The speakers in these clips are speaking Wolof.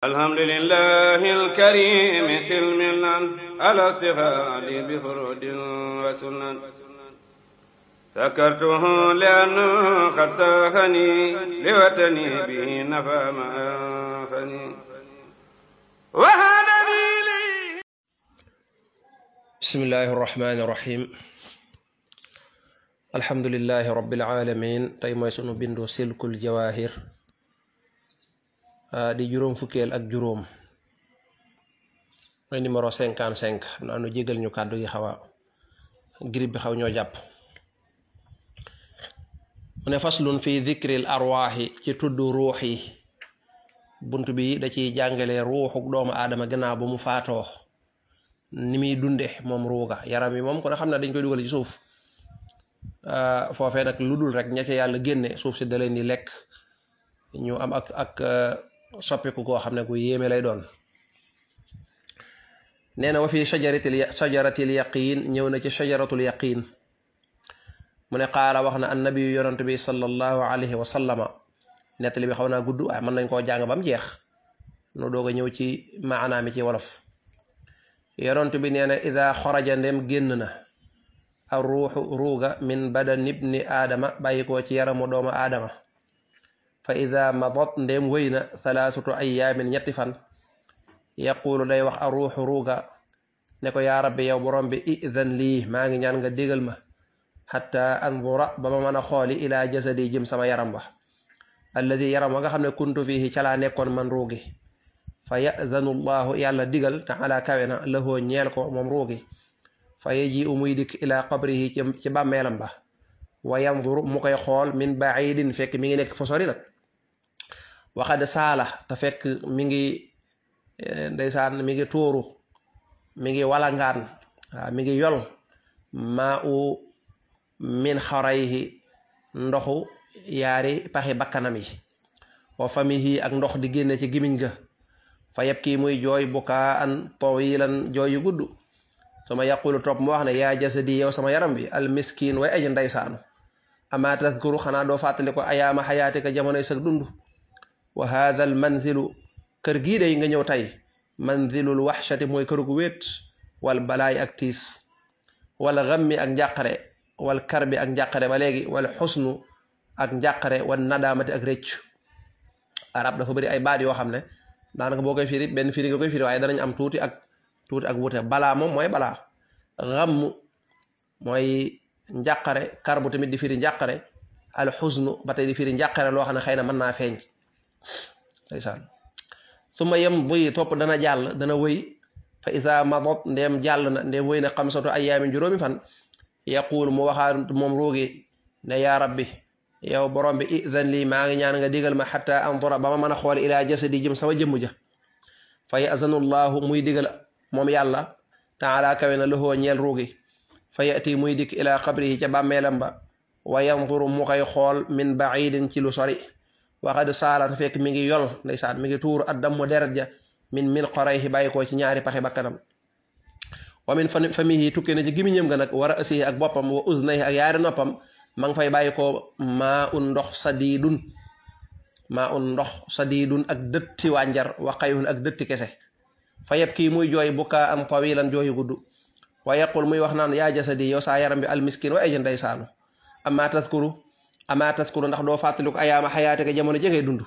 الحمد لله الكريم سلمنا على استفاد بفرود وسنن سكرته لأنه قد ساخني لوطني به نفى ما أنفني وهذا لي. بسم الله الرحمن الرحيم الحمد لله رب العالمين tey mooy sunu bindu silkul jawahir di juróom fukkeel ak juróom mooy numéro 55 xam naa nu jégal ñu kàddu yi xawa grippe bi xaw ñoo jàpp mu ne faslun fi dhikril arwaaxi ci tudd ruux yi bunt bi da ciy jàngale ruuxuk doomu aadama gannaaw ba mu faatoo ni muy dunde moom ruuga yaram yi moom kon xam ne dañ koy dugal ci suuf foofee nag lu dul rek ña ca yàlla génne suuf si da leen di lekk ñu am ak soppiku koo xam ne ku yéeme lay doon. nee na wa fi shajaratil yaqin ñëw na ci shajaratul yaqin mu ne qaala wax na annabiyu yonent bi sallallahu alayhi wa sallama nettali bi xaw naa gudd waaye mën nañ koo jàng ba mu jeex nu doog a ñëw ci maanaa mi ci wolof. yonent bi nee na ida xaraja ndem génn na ar ruuxu ruuga min badani ibni aadama bàyyi koo ci yaramu doomu aadama fa ida madat ndem wëy na thalathatu ayaamin ñetti fan yaqulu day wax ar ruuxu ruuga ne ko yaa rabbi yow borom bi idan lii maa ngi ñaan nga dégal ma xatta andura ba ma mën a xooli ila jasadi jëm sama yaram ba alladi yaram wa nga xam ne kuntu fihi ca laa nekkoon man ruugi fa yazanu llahu yàlla digal taala kawe na lahoo ñeel ko moom ruugi fa yeji muy dikk ila qabrihi ci bàmmeelam ba wa yandur mu koy xool min baidin fekk mi ngi nekk fa sori nag waxad saala te fekk mi ngi ndeysaan mi ngi tuuru mi ngi walangaan mi ngi yol maa u min xarayhi ndoxu yaari paxi bakkanam yi wa famihi ak ndox di génne ci gimiñ ga fa yeb kii muy jooy bukaa an tawilan jooy yu gudd suma yaqulu topp mu wax ne yaa jasadi yow sama yaram bi al miskin way aji ndeysaanu ama tadkuru xanaa doo fàttali ko ayaama xayaatika jamonoy sag dund wa hadha al manzilu kër gii day nga ñëw tey manzilul waxshati mooy kër gu wéet wal balaay ak tiis wal gammi ak njàqare wal karbi ak njàqare ba léegi wal xusnu ak njàqare wal nadaamati ak rëcc arab dafa bëri ay baat yoo xam ne daanaka boo koy firi benn firi nga koy firi waaye danañ am tuuti ak wute balaa moom mooy balaa gamm mooy njàqare karbu tamit di firi njàqare al xusnu ba tey di firi njàqare loo xam ne xëy na mën naa feeñ ndeysaan suma yem buy topp dana jàll dana wëy fa isa madot ndeem jàll na ndeem wëy na xamsatu ayaamin juróomi fan yaquul mu waxaa moom ruugi ne yaa rabbi yow borom bi idan lii maa ngi ñaan nga digal ma xatta andura ba ma mën a xool ilaa jasadi jëm sama jëmm ja fa yazanullahu muy digal moom yàlla taala kawe na loxoo ñeel ruugi fa yati muy dikk ilaa qabrihi ca bàmmeelam ba wa yanduru mu koy xool min baidin ci lu sori waxad saala fekk mi ngi yol ndeysaan mi ngi tuur addammu deret ja min qarayhi bàyyi koo ci ñaari paxi bakkanam wa min famihi tukkee na ci gimiñam ga nag war a asihi ak boppam wa uznayhi ak yaari noppam ma ngi fay bàyyi koo maa un ndox sadidun ak dëtti wànjar wa xayhun ak dëtti kese fa yeb kii muy jooy bukaa am tawilan jooyu gudd wa yaqul muy wax naan yaa jasadi yow saa yaram bi almiskin wa aji ndeysaanu ama taskuru ndax doo fàttaliku ayaama xayaatika jamono jegee dund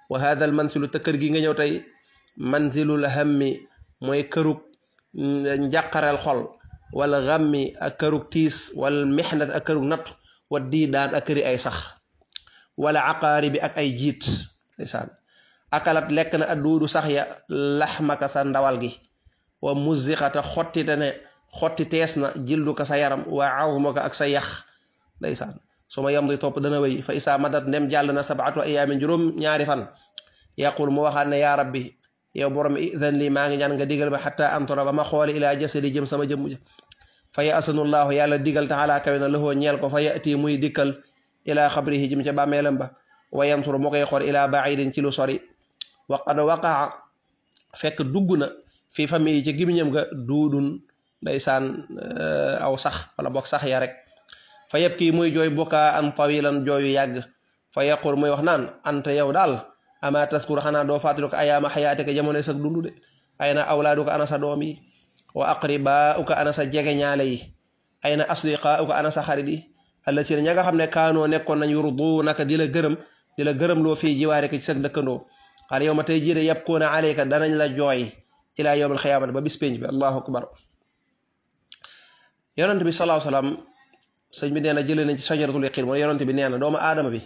wa hadha al manzilu te kër gi nga ñëw tey manzilul hammi mooy kërug njàqareel xol wala gammi ak kërug tiis wala mixnat ak kërug natt wa diidaan ak këri ay sax wala aqaari bi ak ay jiit ndeysaan akalat lekk na adduudu sax ya laxmaka sa ndawal gi wa muziqata xotti tees na jilduka sa yaram wa awmaka ak sa yax ndeysaan suma yamdi topp dana wéy fa isa madat ndem jàll na sabatu ayaamin juróom ñaari fan yaqul mu waxaat ne yaa rabbi yow borom idan lii maa ngi ñaan nga digal ma xatta antura ba ma xooli ilaa jasadi jëm sama jëmm ja fa yasanullahu yàlla digal taala kawe na loxoo ñeel ko fa yati muy dikkal ilaa xabrihi jëm ca bàmmeelam ba wa yamturu moo koy xool ilaa baidin ci lu sori wa qad waqaa fekk dugg na fii famille ci gimiñam ga duudun ndeysaan aw sax wala boog sax ya rek fa yeb kii muy jooy bukaa an tawilan jooyu yàgg fa yaqul muy wax naan anta yow daal ama taskuru xanaa doo fàttali ko ayaama xayaatika jamono sag dund de ayna awlaaduka ana sa doom yi wa aqribaauka ana sa jege ñaale yi ayna asdiqaauka ana sa xarit yi alla si ña nga xam ne kaanoo nekkoon nañ yurdu naka di la gërëm loo fii jiwaarika ci sag dëkkandoo xale yow ma tey jii de yabkuuna alayka danañ la jooy ila yawm alxiyaamati ba bis penc bi allahu akbar yonent bi sallallahu alayhi wasallam sëñ bi nee na jëlee nañ ci sajaratul yaqin mooy yonent bi nee na doomu aadama bi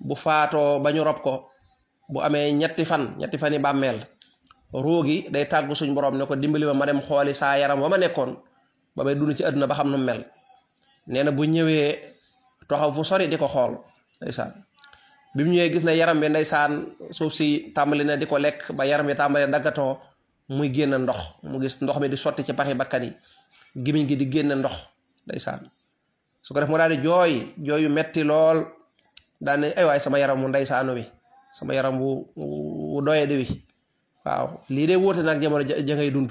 bu faatoo ba ñu rob ko bu amee ñetti fan yi bàmmeel ruugi day tàggu suñ borom ne ko dimbali ma dem xooli saa yaram wa ma nekkoon ba may dund ci àdduna ba xam nu mel nee na bu ñëwee taxaw fu sori di ko xool ndeysaan bi mu ñëwee gis ne yaram bi ndeysaan suuf si tàmbali na di ko lekk ba yaram bi tàmbali daggatoo muy génn ndox mu gis ndox mi di sotti ci paxi bakkan yi gimiñ gi di génn ndox ndeysaan su ko def mu daal di jooy yu metti lool daal ne ay waay sama yaram mu ndeysaanu wi sama yaram wu doye di wi waaw lii de wóote naag jamono ja ngay dund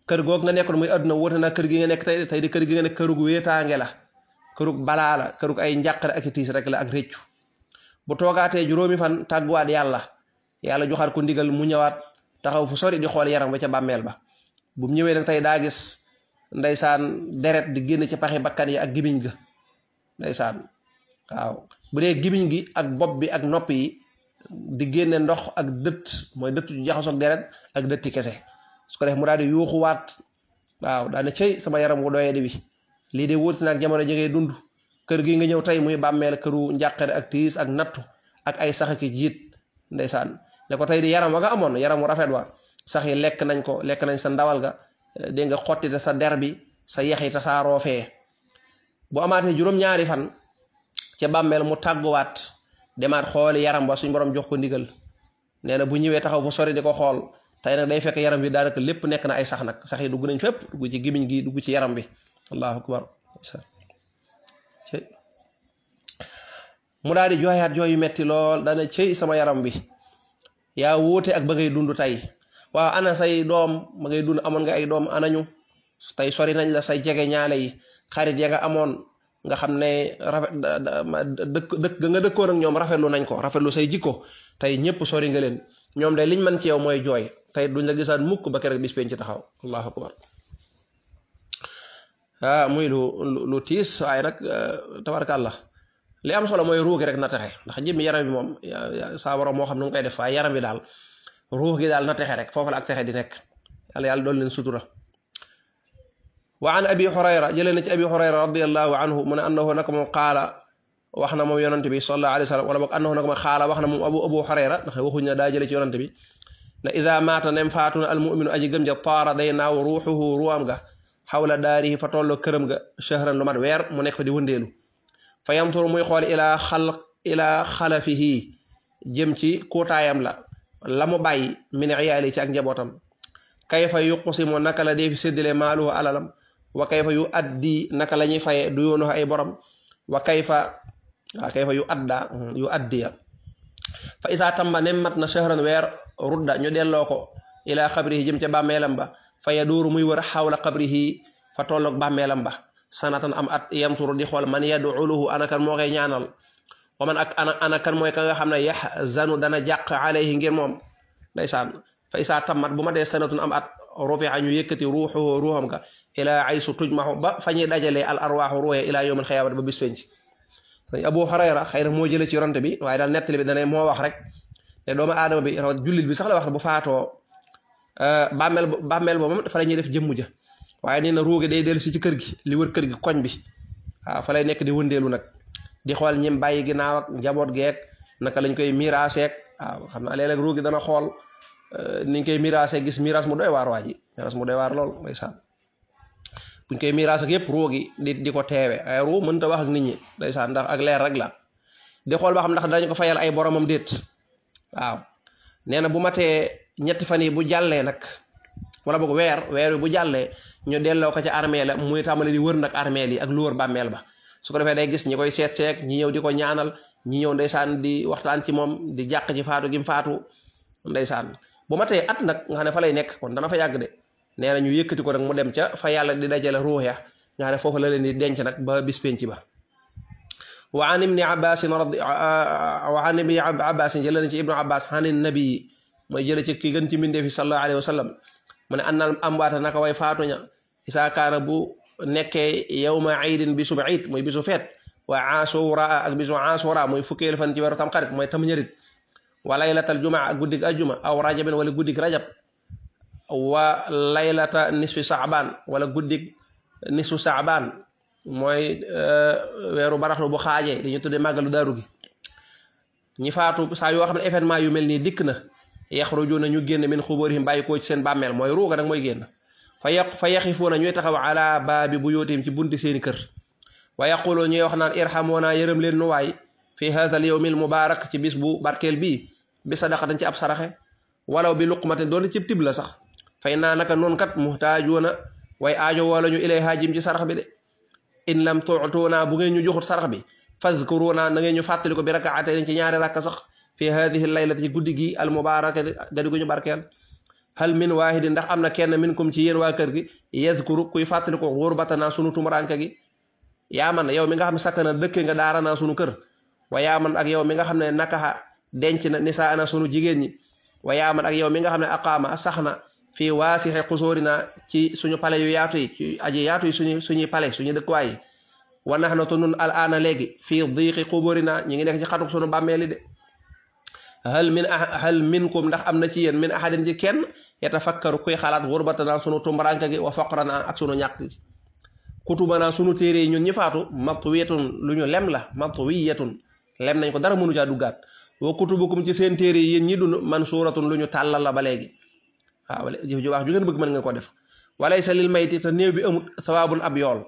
kër goog nga nekkoon muy àdduna wóote naag kër gi nga nekk tey di kër gi nga nekk kërug wéetaange la kërug balaa la kërug ay njàqare ak tiis rek la ak réccu bu toogaatee juróomi fan tàgguwaat yàlla joxaat ko ndigal mu ñëwaat taxaw fu sori di xool yaram ba ca bàmmeel ba bu mu ñëwee nag tey daa gis ndeysaan deret di génn ci paxi bakkan yi ak gimiñ ga ndeysaan waaw bu dee gimiñ gi ak bopp bi ak nopp yi di génne ndox ak dëtt mooy dëtt ju jaxasoog deret ak dëtti kese su ko def mu daal di yuuxuwaat waaw daane cey sama yaram wu doyee di wi lii de wuuti naag jamono jegee dund kër gi nga ñëw tey muy bàmmeel këru njàqare ak tiis ak nattu ak ay sax ki jiit ndeysaan ne ko tey di yaram wa nga amoon yaram wu rafet wa sax yi lekk nañ sa ndawal ga dégg nga xottite sa der bi sa yax yi tasaaroo fee bu amaatee juróom-ñaari fan ca bàmmeel mu tàgguwaat demaat xooli yaram ba suñ borom jox ko ndigal nee na bu ñëwee taxaw fu sori di ko xool tey nag day fekk yaram bi daanaka lépp nekk na ay sax nag sax yi dugg nañ fépp dugg ci gimiñ gi dugg ci yaram bi allahu akbar mu daal di jooyaat jooyu metti lool dana cey sama yaram bi yaa wuute ak ba ngay dund tey waaw ana say doom ba ngay dund amoon nga ay doom anañu tey sori nañ la say jege ñaale yi xarit ya nga amoon nga xam ne rafet dëkk nga dëkkoon ak ñoom rafetlu nañ ko rafetlu say jikko tey ñëpp sori nga leen ñoom day liñ mën ci yow mooy jooy tey duñ la gisaat mukk ba keroog bis penc ci taxaw allahu akbar muy lu tiis waaye nag tabarkàllah li am solo mooy ruugi rek na texe ndax jëmmi yaram bi moom saa borom moo xam nu nga koy def waaye yaram bi daal ruux gi daal na texe rek foofu la ak texe di nekk yàlla doon leen sutura wa an abi hurayra jëlee na ci abi hurayra radiallahu anhu mu ne annahu naka moom qaala wax na moom yonante bi sallallahu alayhi wa sallam wala boog annahu naka moom xaala wax na moom abu hurayra ndax waxuñ ne daa jële ci yonante bi ne ida maata nem faatuna al muminu aji gëm ja taara day naaw ruuxuhu ruwam ga xawla daarihi fa tolloo këram ga shahran lu mat weer mu nekk fa di wëndeelu fa yamturu muy xool ilaa xalafihi jëm ci kuutaayam la mu bàyyi min iyaali ci ak njabootam kayfa yuqsimu naka la dee fi séddale maaluhu alalam wa kayfa yu addi naka la ñuy faye du yoonu ay borom wa kayfa yu addiya fa isa tamba nem mat na shahran weer rudda ñu delloo ko ila xabrihi jëm ca bàmmeelam ba fa yaduuru muy wër xawla xabrihi fa tolloog bàmmeelam ba sanatan am at yamturu di xool man yad'uluhu anakan moo koy ñaanal wa man ak anakan mooy ka nga xam ne yaxzanu dana jàq alayhi ngir moom ndeysaan fa isaa tammat bu ma dee sanatun am at rufi'a ñu yëkkati ruuxam ga ilaa aysu tujmaxu ba fa ñuy dajalee al arwaaxu ruuxe ilaa yawmil xiyaamati ba bis penc Abu Hurayra xëy na moo jële ci yonante bi waaye daal nettali bi dana moo wax rek ne doomu aadama bi rawat jullit bi sax la wax ne bu faatoo bàmmeel boobu fa la ñuy def jëmm ja waaye nee na ruuge day dellu si ci kër gi li wër kër gi koñ bi waaw fa lay nekk di wëndeelu nag di xool ñim bàyyi ginnaaw ak njaboot geek naka lañ koy miraaseek waaw xam naa léeg-léeg ruugi dana xool niñ koy miraasee gis miraas mu doy waar waa ji miraas mu doy waar lool ndeysaan buñ koy miraas ak yëpp ruugi di ko teewe ay ruu mënta wax ak nit ñi ndeysaan ndax ak leer rek la di xool ba xam ndax dañ ko fayal ay boromam déet waaw nee na bu matee ñetti fan yi bu jàllee nag wala boog weer wi bu jàllee ñu delloo ko ca armée la muy tàmbali di wër nag armée yi ak lu wër bàmmeel ba su ko defee day gis ñi koy seet seek ñi ñëw di ko ñaanal ñi ñëw ndeysaan di waxtaan ci moom di jàq ci faatu gi mu faatu ndeysaan bu matee at nag nga xam ne fa lay nekk kon dana fa yàgg de nee na ñu yëkkati ko nag mu dem ca fa yàlla di dajale ruux ya nga xam ne foofu la leen di denc nag ba bis penc ba wa an ibni abbasin wa an ibni abbasin jële na ci ibnu abbas xan nabii mooy jële ci ki gën ci mbindeefi sallallahu alayhi wa sallam mu ne annal amwaata naka way faatuña isaa kaana bu nekkee yawma iidin bisu iid mooy bisu feet wa asura ak bisu asura mooy fukkeelu fan ci weeru tamxarit mooy tam ñarit wa laylatal jumaa ak guddig ajjuma aw rajabin wala guddig rajab wa laylata nisfi saabaan wala guddig nisfu saabaan mooy weeru baraxlu bu xaajee dañu tuddee màggalu daaru gi ñi faatu saa yoo xam ne événement yu mel nii dikk na yaxrujuuna ñu génn min xuburihim bàyyi koo ci seen bàmmeel mooy ruuga nag mooy génn fa yaxifuuna ñuy taxaw ala baabi buyuutihim ci bunti seeni kër wa yaquluuna ñuy wax naan irhamuuna yërëm leen nu waay fi haadha al yawmi al mubaarak ci bis bu barkeel bii bi sadaqatin ci ab saraxe walaw bi luqmatin doon ci tib la sax fay naa naka noonu kat muhtaajuuna way aajo wala ñu ilayha jim ci sarax bi de in lam tuutuuna bu ngeen ñu joxut sarax bi fadkuruuna na ngeen ñu fàttali ko bi rakaatayn ci ñaari rakka sax fi hadihi laylati ci guddi gi al mubaraka gadi gu ñu barkeel hal min waahidin ndax am na kenn minkum ci yéen waa kër gi yadkuru kuy fàttali ko xurbatana sunu tumuranke gi yaa man yow mi nga xam ne sakk na dëkke nga daara naa sunu kër wa yaa man ak yow mi nga xam ne nakaxa denc na nisaana sunu jigéen ñi wa yaa man ak yow mi nga xam ne aqaama sax na fii waasixi xusóorina ci suñu pale yu yaatu yi ci aji yaatu yi suñuy pale suñu dëkkuwaay yi wa nax na tu nun al aana léegi fii diiqi xuburina ñi ngi nekk ci xatuk suñu bàmmeeli de hal minkum ndax am na ci yéen min ahadin ci kenn yatafakkaru kuy xalaat xurbatana sunu tumbaranka gi wa faqrana ak sunu ñàkk gi kutubana sunu téere yi ñun ñi faatu matwiyatun lu ñu lem la matwiyatun lem nañ ko dara mënu caa duggaat wa kutubukum ci seen téere yi yéen ñi dund mansuratun lu ñu tàllal la ba léegi waaw jëf ju baax ju ngeen bëgg mën ngeen ko def walaysa lil mayti te néew bi amut sawaabun ab yool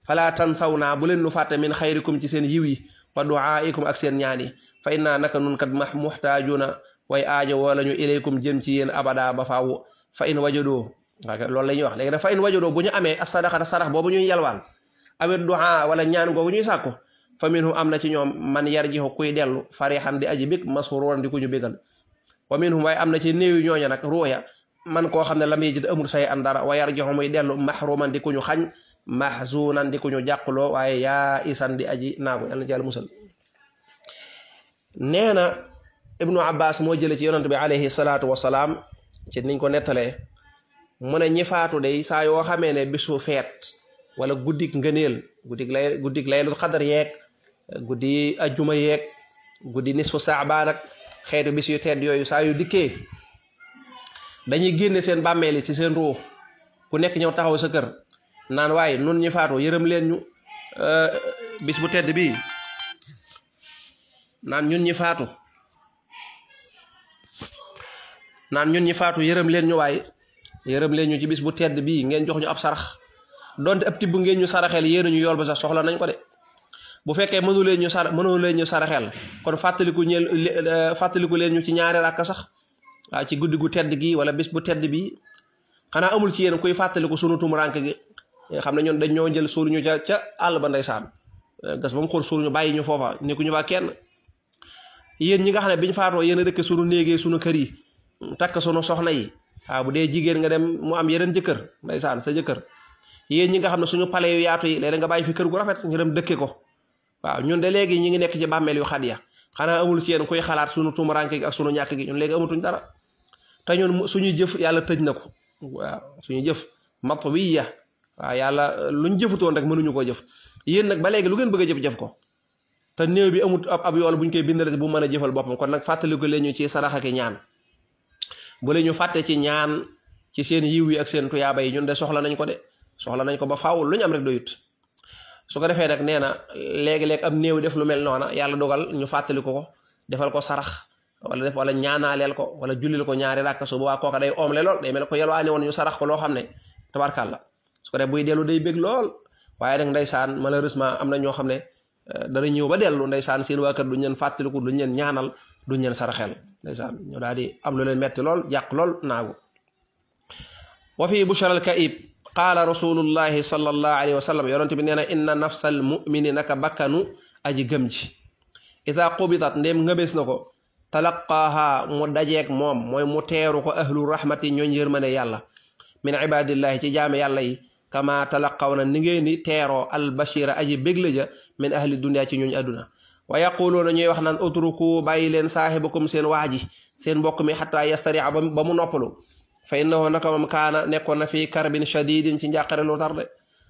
fala tansaw naa bu leen nu fàtte min xayrikum ci seen yiw yi wa duaaikum ak seen ñaan yi fa inna naka nun kat muxtaajuna way aajo wala ñu ilaykum jëm ci yéen abada ba faaw fa in wajadoo loolu la ñuy wax léegi nag fa in wajadoo bu ñu amee as sadaxata sarax boobu ñuy yalwaan awit duaa wala ñaan googu ñuy sàkku fa minhum am na ci ñoom man yarjixu kuy dellu farixan di aji bég masruran di ku ñu bégal wa minhum waaye am na ci néew yi ñooña nag ruuya man koo xam ne lam yejid amul say an dara wa yarjixu muy dellu mahruman di ku ñu xañ mahzunan di ku ñu jàqloo waaye yaa isan di aji naagu yàlla na ci yàlla musal nee na ibnu abbas moo jële ci yonent bi alayhi salaatu wasalaam ci niñ ko nettalee mu ne ñi faatu day saa yoo xamee ne bisu feet wala guddik ngëneel guddik laylatul xadar yeeg guddi ajjuma yeeg guddi nisfu saabaan ak xeetu bis yu tedd yooyu saa yu dikkee dañuy génne seen bàmmeeli ci seen ruux ku nekk ñëw taxaw sa kër naan waaye nun ñi faatu yërëm leen ñu bis bu tedd bii naan ñun ñi faatu yërëm leen ñu waaye yërëm leen ñu ci bis bu tedd bii ngeen jox ñu ab sarax donte ab tibb ngeen ñu saraxel yéen ñu yool ba sax soxla nañ ko de bu fekkee mënu leen ñu saraxel kon fàttaliku leen ñu ci ñaari rakka sax waaw ci guddi gu tedd gi wala bis bu tedd bi xanaa amul ci yéen kuy fàttaliku sunu tumuranke gi xam ne ñun dañ ñoo jël suul ñu ca àll ba ndeysaan gas ba mu xool suul ñu bàyyi ñu foofa nekku ñu fa kenn yéen ñi nga xam ne biñ faatoo yéen a dëkk sunu néegee sunu kër yi takk sunu soxna yi waaw bu dee jigéen nga dem mu am yeneen jëkkër ndeysaan sa jëkkër yéen ñi nga xam ne suñu pale yu yaatu yi léeg nga bàyyi fi kër gu rafet ñu dem dëkke ko waaw ñun de léegi ñi ngi nekk ci bàmmeel yu xat ya xanaa amul ci yéen kuy xalaat sunu tumuranke gi ak sunu ñàkk gi ñun léegi amatuñ dara te ñun suñuy jëf yàlla tëj na ko waaw suñu jëf matwiya waaw yàlla luñ jëfutoon rek mënuñu koo jëf yéen nag ba léegi lu ngeen bëgg a jëf ko te néew bi amut ab yool buñ koy bindale bu mën a jëfal boppam kon nag fàttaliku leen ñu ci sarax ak ñaan bu leen ñu fàtte ci ñaan ci seen yiw yi ak seen tuyaaba yi ñun de soxla nañ ko ba faaw lu ñu am rek doyut su ko defee nag nee na léegi-léeg am néew def lu mel noona yàlla dogal ñu fàttaliku ko defal ko sarax wala ñaanaaleel ko wala jullil ko ñaari rakk su boobaa kooka day oomle lool day mel ko yelwaane woon ñu sarax ko loo xam ne tabarkàlla su ko def buy dellu day bég lool waaye nag ndeysaan malheureusement am na ñoo xam ne dana ñëw ba dellu ndeysaan seen waa kër duñ leen fàttaliku duñ leen ñaanal duñ leen saraxel ndeysaan ñu daal di am lu leen metti lool jàq lool naagu wa fi bushra al kaib qaala rasulullahi sallallahu alayhi wa sallam yonent bi nee na inna nafsal mumini naka bakkanu aji gëm ji ida qubitat ndéem ngëbees na ko talaqaaha mu dajeeg moom mooy mu teeru ko ahlu rahmati ñooñ yërmane yàlla min ibadillahi ci jaame yàlla yi kama talaqaw na ni ngeen di teeroo albashira aji bégla ja min ahli dunya ci ñooñ aduna wa yaquluuna ñuy wax naan utruku bàyyi leen saahibakum seen waaji seen mbokk mi xataa yastaria ba mu noppalu fa innahu naka moom kaana nekkoon na fii karbin shadidin ci njàqare lu tar de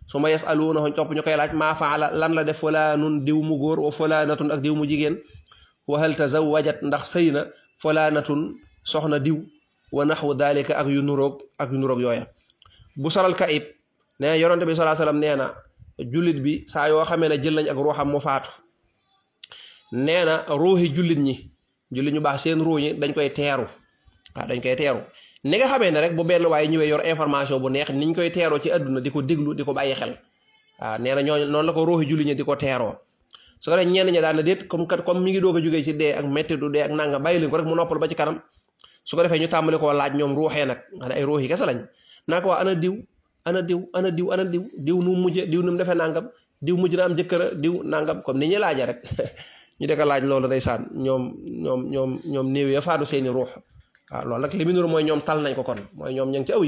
su ma yasaluunahu topp ñu koy laaj maa faala lan la def fulaanun diw mu góor wa fulaanatun ak diw mu jigéen wa hal tazawajat ndax sëy na fulaanatun soxna diw wa naxwu dalika ak yu nuroog yooya bu solal kaib nee yonent bi sallallahu alayhi wasallam nee na jullit bi saa yoo xamee ne jël nañ ak ruuxam mu faatu nee na ruuxi jullit ñu baax seen ruux ñi dañ koy teeru waaw dañ koy teeru ni nga xamee ne rek bu benn waaye ñëwee yor information bu neex niñ koy teeroo ci àdduna di ko déglu di ko bàyyi xel waaw nee na ñooñu noonu la ko ruuxi jullit ñi di ko teeroo su ko def ñenn ñi daan na déet comme mi ngi doog a jógee ci dee ak mettitu dee ak nanga bàyyi leen ko rek mu noppal ba ci kanam su ko defee ñu tàmbali koo laaj ñoom ruuxee nag xam ne ay ruux yi kese lañ naa ko waa ana diw nu mujje diw nu mu defee nangam diw mujj na am jëkkëra diw nangam comme ni ñuy laaje rek ñu deka laaj loolu ndeysaan ñoom néew ya faatu seeni ruux waaw loolu nag li mu nuru mooy ñoom tal nañ ko kon mooy ñoom ña ngi ci aw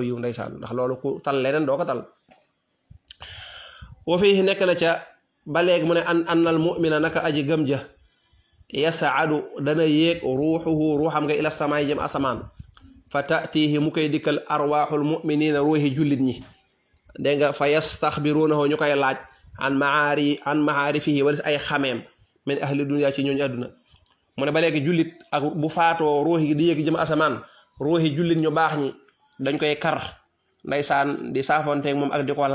yiw ndeysaan ndax loolu ku tal leneen doo ko tal wa fii nekk na ca ba léegi mu ne annal mu'mina naka aji gëm ja yasaadu dana yéeg ruuxam nga ila samaay jëm asamaan fa taatihi mu koy dikkal arwaaxul muminina ruuxi jullit ñi dégg nga fa yastaxbiruunahu ñu koy laaj an maarifihi wala ay xameem min ahli dunya ci ñooñu àdduna mu ne ba léegi jullit ak bu faatoo ruuxi gi di yéeg jëm asamaan ruuxi jullit ñu baax ñi dañ koy kar ndeysaan di saafonteeg moom ak di ko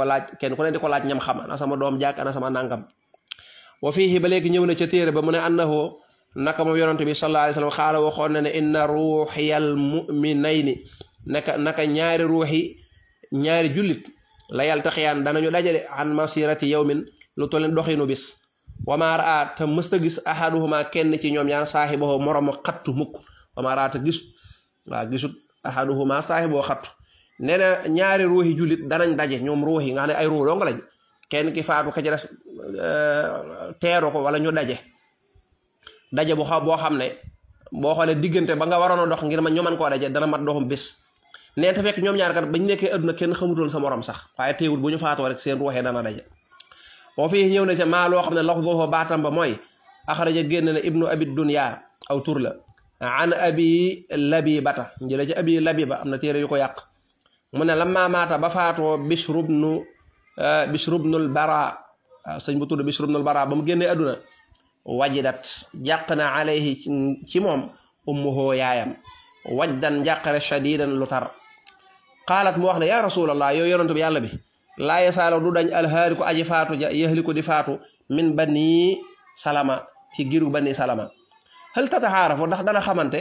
laaj kenn ku ne di ko laaj ñam xam ana sama doom jàkk ana sama nangam wa fiihi ba léegi ñëw na ca téere ba mu ne annahu naka moom yonent bi sallallahu alayhi wasallam xaala waxoon na ne inna ruuxiyal mu'minayni naka ñaari jullit la yaltaxiyaan danañu dajale an masirati yawmin lu tolleen doxinu bis wama raa te mësta gis ahaduhuma kenn ci ñoom ñaar saahibahu moroom xattu mukk wama raa te gisut ahaduhuma saahibahu xattu nee na ñaari ruuxi jullit danañ daje ñoom ruuxi nga xam ne ay ruux dong lañ kenn ki faatu ka ci des teeru ko wala ñu daje boo xam ne boo xoolee diggante ba nga waroon a dox ngir ñu mën koo daje dana mat doxum bés nee te fekk ñoom ñaar kat bañ nekkee adduna kenn xamutoon sa morom sax waaye teewul bu ñu faatoo rek seen ruuxee dana daje boo fii ñëw na ca maa loo xam ne lafduhu baatam ba mooy axraja génn na ibnu abi dunya aw tur la an abi labibata njële ci abi labiba am na téere yu ko yàq mu ne lamma maata ba faatoo bishrubnul bara sëñ bu tudd bishrubnul bara ba mu génnee adduna wajidat jàq na alayhi ci moom ummuhu yaayam wajdan njàqare shadidan lu tar qaalat mu wax ne ya rasulallah yow yonantu bi yàlla bi laa yasaalo du dañ alhaaliku aji faatu ja yahliku di faatu min bani salama ci giru bani salama hal tataxaarafu ndax dana xamante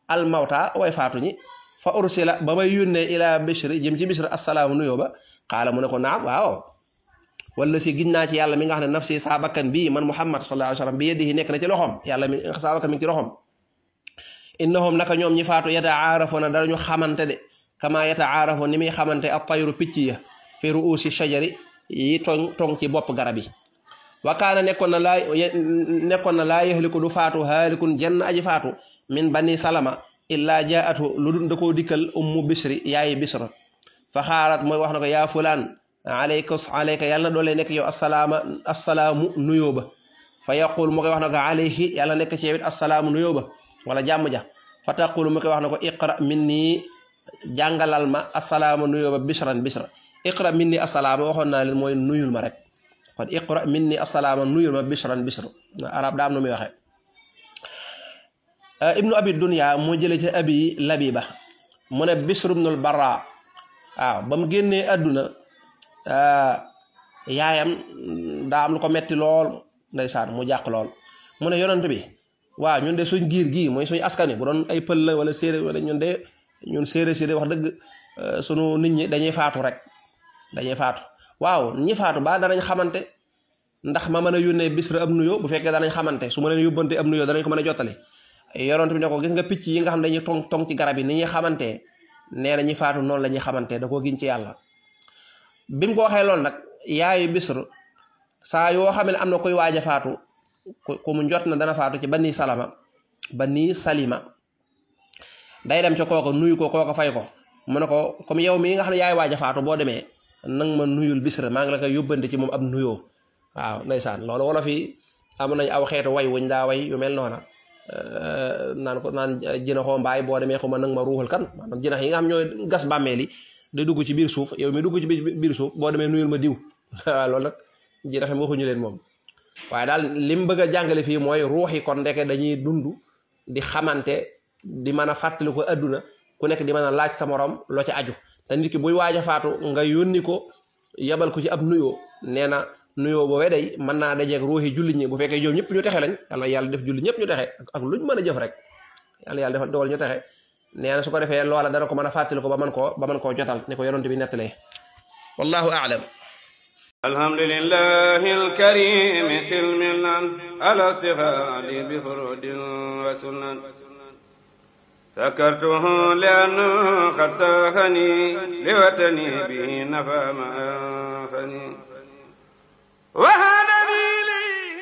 almawta way faatu ñi fa ursila ba may yónnee ila bishri jëm ci bishri assalaamu nuyoo ba qaala mu ne ko naam waaw wala si giñ naa ci yàlla mi nga xam ne nafsi saa bakkan bii man muhammad sallallahu alayhi wa sallam bi yadihi nekk na ci loxoom yàlla mi saa bakkan mi ngi ci loxoom innahum naka ñoom ñi faatu yataarafuna danañu xamante de kama yataarafu ni muy xamante ab tayru picc ya fi ruusi shajari yi tong ci bopp garab yi wa kaana nekkoon na laa yahliku du faatu haalikun jenn aji faatu min bani salama illa jaatu lu dul da koo dikkal ummu bisri yaayi bisra fa xaarat mooy wax na ko yaa fulaan alayka yàlla na doole nekk yow assalaamu nuyoo ba fa yaqul mu koy wax na ko alayhi yàlla nekk ci yow it assalaamu nuyoo ba wala jàmm ja fa taqulu mu koy wax na ko iqra minni jàngalal ma assalaamu nuyoo ba bisra iqra minni assalaama waxoon naa leen mooy nuyul ma rek kon iqra minni assalaama nuyul ma bisra arab daa am na muy waxe ibnu abi dunya moo jële ci abi labiba mu ne bisr ibnul barra waaw ba mu génnee àdduna yaayam daa am lu ko metti lool ndeysaan mu jàq lool mu ne yonent bi waaw ñun de suñ giir gii mooy suñ askani bu doon ay pël la wala séeréer wala ñun séeréer si de wax dëgg sunu nit ñi dañuy faatu rek waaw ñi faatu ba danañ xamante ndax ma mën a yónnee bisra am nuyoo bu fekkee danañ xamante su ma leen yóbbante am nuyoo danañ ko mën a jottali yonent bi ne ko gis nga picc yi nga xam dañuy tong ci garab yi ni ñuy xamante nee na ñi faatu noonu la ñuy xamante da koo giñ ci yàlla bi mu ko waxee loolu nag yaayu bisr saa yoo xam ne am na koy waaj a faatu ku mu jot na dana faatu ci bani salima day dem ca kooka nuyu ko kooka fay ko mu ne ko comme yow mii nga xam ne yaay waaj a faatu boo demee nang ma nuyul Bisra maa ngi la koy yóbbante ci moom ab nuyoo waaw ndeysaan loolu wolof yi am nañ aw xeetu way wuñ daa way yu mel noona naan ko naan jinaxoo mbaay boo demee xuma nang ma ruuxal kan maanaam jinax yi nga xam ñooy gas bàmmeel yi di dugg ci biir suuf yow mi dugg ci biir suuf boo demee nuyul ma diw waaw loolu nag jinax yi waxuñu leen moom waaye daal lim bëgg a jàngale fii mooy ruux yi kon ndeke dañuy dund di xamante di mën a fàttali ko adduna ku nekk di mën a laaj sa morom loo ci aju te nit ki buy waaj a faatu nga yónni ko yabal ko ci ab nuyoo nee na nuyoo boobee day mën naa dajeeg ruuxi jullit ñi bu fekkee ñoom ñëpp ñu texe lañ yàlla def jullit ñëpp ñu texe ak luñ mën a jëf rek yàlla defal dogal ñu texe nee na su ko defee loola dana ko mën a fàttali ko ba mën koo jotal ni ko yonent bi nettalee wallahu a'lam alhamdulillahi alkarim silmilan ala istighali bi furudin wa sunan sakartuhu li'anna qad sahani liwatani bihi nafa ma anfani